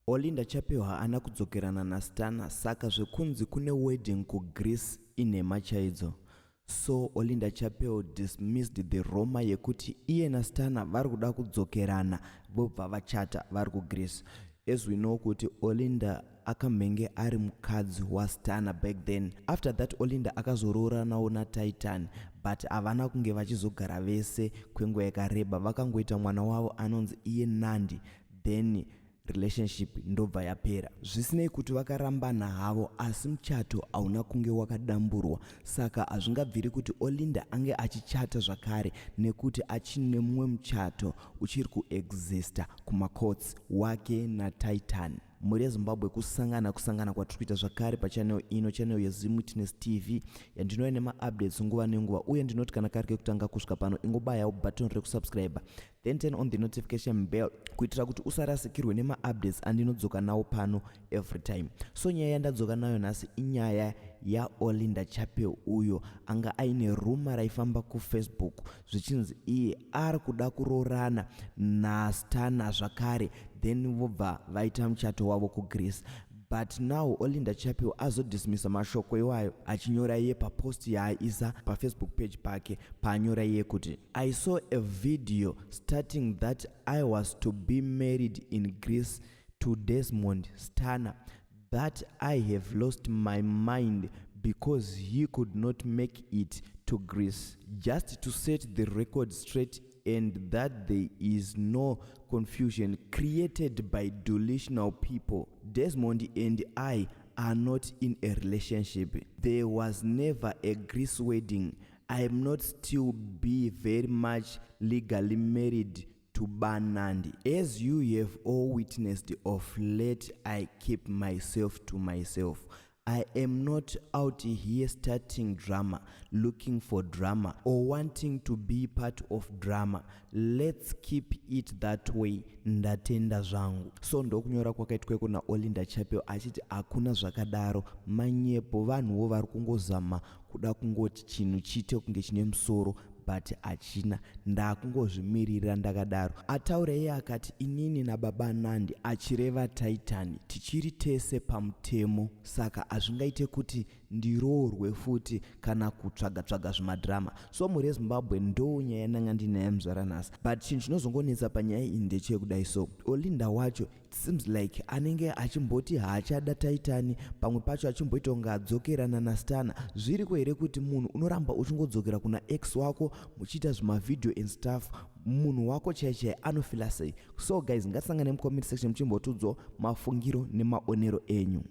Olinda Chapel haana kudzokerana naStunner, saka zvekunzi kune wedding kuGreece inhema chaidzo. So Olinda Chapel dismissed the rumour yekuti iye naStunner vari kuda kudzokerana vobva vachata vari kuGreece. As we know kuti Olinda akamhenge ari mukadzi waStunner back then. After that, Olinda akazorooranawo naTitan, but havana kunge vachizogara vese kwenguva yakareba. Vakangoita mwana wavo anonzi iye Nandi, then relationship ndobva yapera. Zvisinei kuti vakarambana havo, asi muchato hauna kunge wakadamburwa, saka hazvingabviri kuti Olinda ange achichata zvakare nekuti achine mumwe muchato uchiri kuexista kumacourts wake naTitan. Mhuri yeZimbabwe, kusangana kusangana kwatiri kuita zvakare pachannel ino, channel yeZimwitness TV, yandinouya nemaupdates nguva nenguva. Uye ndinoti kana kari kekutanga kusvika pano, ingobayawo button rekusubscribe, then turn on the notification bell kuitira kuti usarasikirwe nemaupdates andinodzoka nawo pano every time. So nyaya yandadzoka nayo nhasi inyaya yaOlinda Chapel, uyo anga aine rumour raifamba kuFacebook zvichinzi iye ari kuda kuroorana naStunner zvakare, then vobva vaita muchato wavo kuGreece. But now Olinda Chapel azodismisa mashoko iwayo achinyora iye papost yaaisa paFacebook page pake, paanyora iye kuti, "I saw a video starting that I was to be married in Greece to Desmond Stunner, that I have lost my mind because he could not make it to Greece. Just to set the record straight and that there is no confusion created by delusional people, Desmond and I are not in a relationship. There was never a Greece wedding. I am not still be very much legally married to Banandi. As you have all witnessed of late, I keep myself to myself. I am not out here starting drama, looking for drama, or wanting to be part of drama. Let's keep it that way. Ndatenda zvangu." So ndokunyora kwakaitwa kuna Olinda Chapel achiti hakuna zvakadaro, manyepo, vanhuwo vari kungozama kuda kungoti chinhu chiite kunge chine musoro, but hachina. Ndakungozvimirira ndakadaro. Ataura iye akati, "Inini nababa Nandi," achireva Titan, "tichiri tese pamutemo, saka hazvingaite kuti ndiroorwe futi kana kutsvaga-tsvaga zvimadhirama." So mhuri yeZimbabwe, ndo nyaya yandanga ndinaye muzvara nhasi, but chinhu chinozongonetsa panyaya iyi ndechekudai. So Olinda wacho, it seems like anenge achimboti haachada Titan, pamwe pacho achimboita kunge adzokerana naStunner. Zviriko here kuti munhu unoramba uchingodzokera kuna ex wako muchiita zvimavhidhio and stuff? Munhu wako chai chai anofila sei? So guys, ngatisangane mucomment section muchimbotiudzawo mafungiro nemaonero enyu.